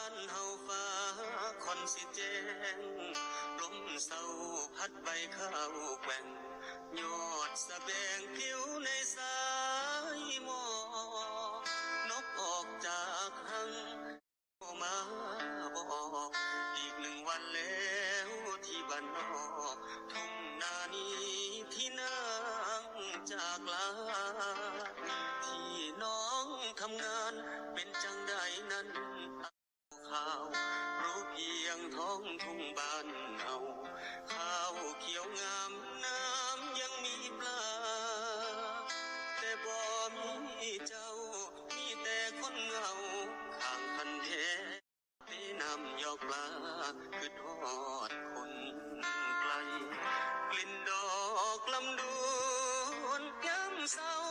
ບ້ານເຮົາຟ້າຄ່ອນຊິແຈ້ງ ລົມເຊົາພັດໃບຂາວແກວ່ງ ຍອດສະແບງປິວໃນສາຍໝອກ ນົກອອກຈາກຮັງ ມາບອກ ອີກໜຶ່ງວັນແລ້ວທີ່ບ້ານນອກ ທົ່ງນານີ້ທີ່ນາງຈາກລາ ທີ່ນ້ອງທຳງານເປັນຈັ່ງໃດນັ້ນ ຂ່າວ ຮູ້ພຽງທ້ອງທົ່ງບ້ານເຮົາ ຂາວຂຽວງາມ ນ້ຳຍັງມີປາ ແຕ່ບໍ່ມີເຈົ້າ ມີແຕ່ຄົນເຫງົາ ຂ້າງຄັນແທ້ ເປນ້ຳຢອກປາ ຄຶດຮອດຄົນໄກລ ກິ່ນດອກລຳດວນຍາມເຊົ້າ